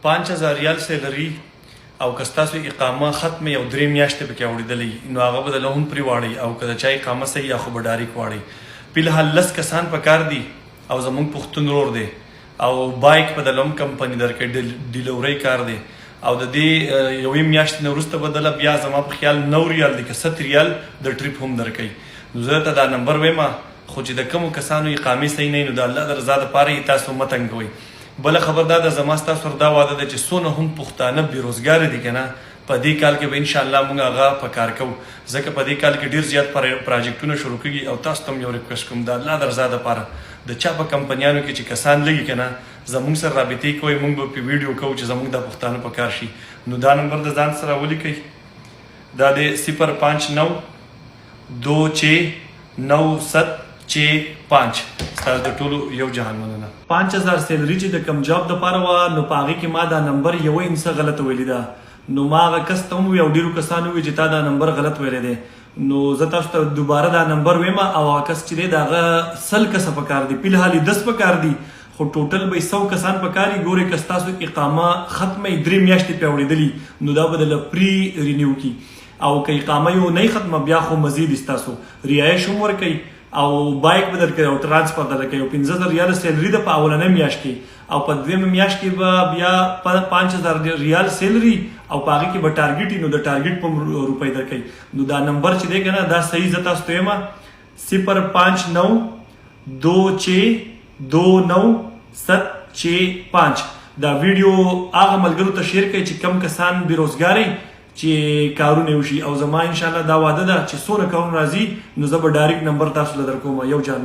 5000 ریال سیلري، او که ستاسو اقامه ختمه او 3 میاشتې پکې اوړېدلې، نو هغه به دله هم پرې واړئ، او که د چا اقامه صحیح یا خو به ډایرک واړئ. فلحال 10 کسان په کار دي او زمونږ پښتون ورور دی او بایک په دله هم کمپني درکوي، ډیلیورۍ کار دی. او د دې یوې میاشتې نه وروسته به دله بیا زما په خیال 9 ریال دی که 7 ریال د ټریپ هم درکوي. نو زه درته دا نمبر وایم، خو چې د کومو کسانو اقامې صحیح نه، نو د الله د رضا دپاره یې تاسو مه تنګوئ. بله خبر دا ده، زما ستاسو سره دا وعده ده چې څونه هم پښتانه بې روزګاره دي که نه، په دې کال کې به انشاءالله موږ هغه په کار کوو، ځکه په دې کال کې ډېر زیات پراجیکټونه شروع کېږي. او تاسو ته هم یو ریکویسټ کوم، د الله د رضا دپاره د چا په کمپنیانو کې چې کسان لګي که نه، زموږ سره رابطې کوئ، موږ به په ویډیو کوو چې زموږ دا پښتانه په کار شي. نو دا نمبر د ځان سره ولیکئ، دا دی 059 2 6 9 7 6 5. ستاسو د ټولو یو جهان مننه. 5000 سیلري چې د کم جاب د پاره وه، نو په هغې کې ما دا نمبر یوه انسه غلط ویلې ده. نو ما هغه کس ته هم وی او ډېرو کسانو وی چې تا دا نمبر غلط ویلی دی. نو زه تاسو ته دوباره دا نمبر ویم. او هغه کس چې دی، د هغه 100 کسه پکار دي، فلحال یې 10 پکار دي، خو ټوټل به یې 100 کسان پکار وي. ګورئ، که ستاسو اقامه ختمه وي، 3 میاشتې پرې اوړېدلي، نو دا به درله پري رینیو کړي، او که اقامه یو نه ختمه، بیا خو مزې دي، ستاسو رعایش هم ورکوي او بایک به درکوي او ترانسفر درکوي. او 5000 ریال سیلري ده په اولنۍ میاشت کې، او په دویمه میاشت کې به بیا 5000 ریال سیلري، او په هغې کې به ټارګټ، نو د ټارګټ په روپۍ درکوي. نو دا نمبر چې دی که نه، دا صحیح زه تاسو ته وایم، 059 2 6 2 9 7 6 5. دا ویډیو هغه ملګرو ته شیر کړئ چې کم کسان بې روزګاري چې کارونه وشي. او زما انشاءالله دا وعده ده چې څونه کارونه راځي، نو زه به ډایرکټ نمبر تاسو له درکوم. یو جان.